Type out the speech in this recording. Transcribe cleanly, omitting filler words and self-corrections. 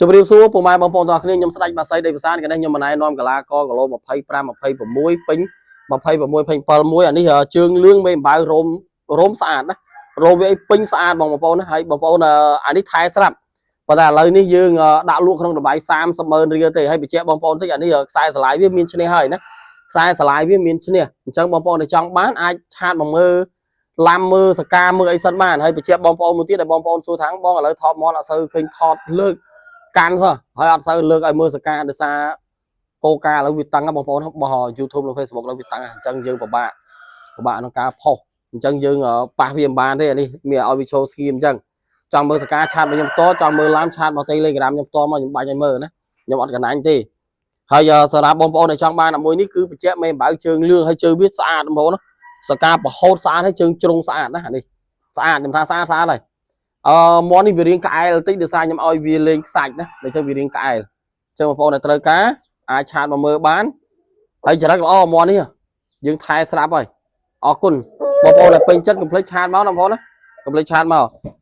ជម្រាបសួរពុកម៉ែបងប្អូនទាំងអស់គ្នាខ្ញុំស្ដេចបាសីដីប្រាសាទកនេះខ្ញុំម្នាក់នាំកលាករគីឡូ25 26ពេញ26 27មួយអានេះជើងលឿងមេអំបៅរោមរោមស្អាតណារោមវាអីពេញស្អាតបងប្អូនណាហើយបងប្អូនអានេះថែស្រាប់ប៉ុន្តែឥឡូវនេះយើងដាក់លក់ក្នុងតម្លៃ30ម៉ឺនរៀលទេហើយបញ្ជាក់បងប្អូនតិចអានេះខ្សែស្លាយវាមានឈ្នះហើយណាខ្សែស្លាយវាមានឈ្នះអញ្ចឹងបងប្អូនដែលចង់បានអាច chat មកមើលឡាំមើលសកាមើលអីសិនបានហើយបញ្ជាក់បងប្អូនមួយទៀតដែលបងប្អូនសួរថាបងឥឡូវថតមាត់អត់សូវឃើញថតលើក កាន់សោះហើយអត់សូវលើកឲ្យមើលសកាដោយសារកោកាឥឡូវវាតឹងណាបងប្អូនបោះ YouTube និង Facebook ឥឡូវវាតឹងអញ្ចឹងយើងពិបាកពិបាកក្នុងការផុសអញ្ចឹងយើងប៉ះវាមិនបានទេអានេះមានឲ្យវាចូលស្គីមអញ្ចឹងចង់មើលសកា chat មកខ្ញុំផ្ទាល់ចង់មើលឡាន chat មក Telegram ខ្ញុំផ្ទាល់មកខ្ញុំបាញ់ឲ្យមើលណាខ្ញុំអត់កណាញ់ទេហើយសម្រាប់បងប្អូនដែលចង់បានអាមួយនេះគឺបញ្ជាក់មេអំបៅជើងលឿងហើយជើងវាស្អាតបងប្អូនណាសកាប្រហូតស្អាតហើយជើងជ្រុងស្អាតណាអានេះស្អាតខ្ញុំថាស្អាតស្អាតហើយ អឺមាន់នេះវារៀងក្អែលបន្តិចដោយសារខ្ញុំឲ្យវាលេងខ្សាច់ណាដូច្នេះវារៀងក្អែលអញ្ចឹងបងប្អូនដែលត្រូវការអាច chat មកមើលបានហើយចរិតល្អមាន់នេះយើងថែស្រាប់ហើយអរគុណបងប្អូនដែលពេញចិត្តកុំភ្លេច chat មកណាបងប្អូនណាកុំភ្លេច chat មក។